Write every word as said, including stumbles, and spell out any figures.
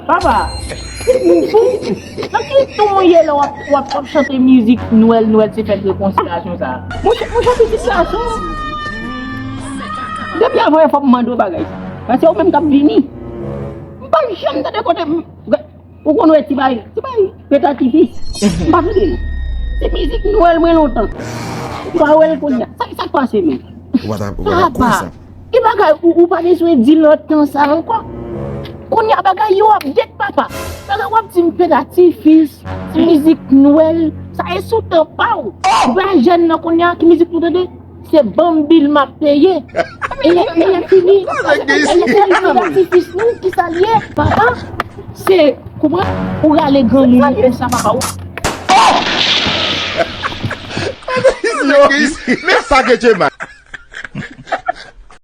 Papa, nan ki ton w ye lè w ap, w ap, w ap chante mizik Nwèl, Nwèl se fèt rekonsilyasyon sa a? Monchè, monchè, pitit gason. Depi avan yè fò m mande w bagay sa. Paske ou menm k ap vini. M pa janm tande kote m, ou konn wè ti bay, ti bay petatifis. M pa tande l. Se mizik Nwèl mwen lontan. M pa wè l kounye a. Sa, sa k pase menm? Ou pa ta, ou pa ta kwè sa. Ki bagay ou, ou pa bezwen di lontan sa ankò. Kounye a bagay yo ap det papa. Bagay w ap di m petatifis, mizik Nwèl, sa e sou tan pa w. Ou pa jèn nan kounye a, ki mizik nou tande? Se banmbil m ap peye. E lè, e lè fini, e lè fini petatifis nou, ki sa l ye? Papa, se, kouman ou rale granmoun konsa papa ou? Men sa ke Djemal.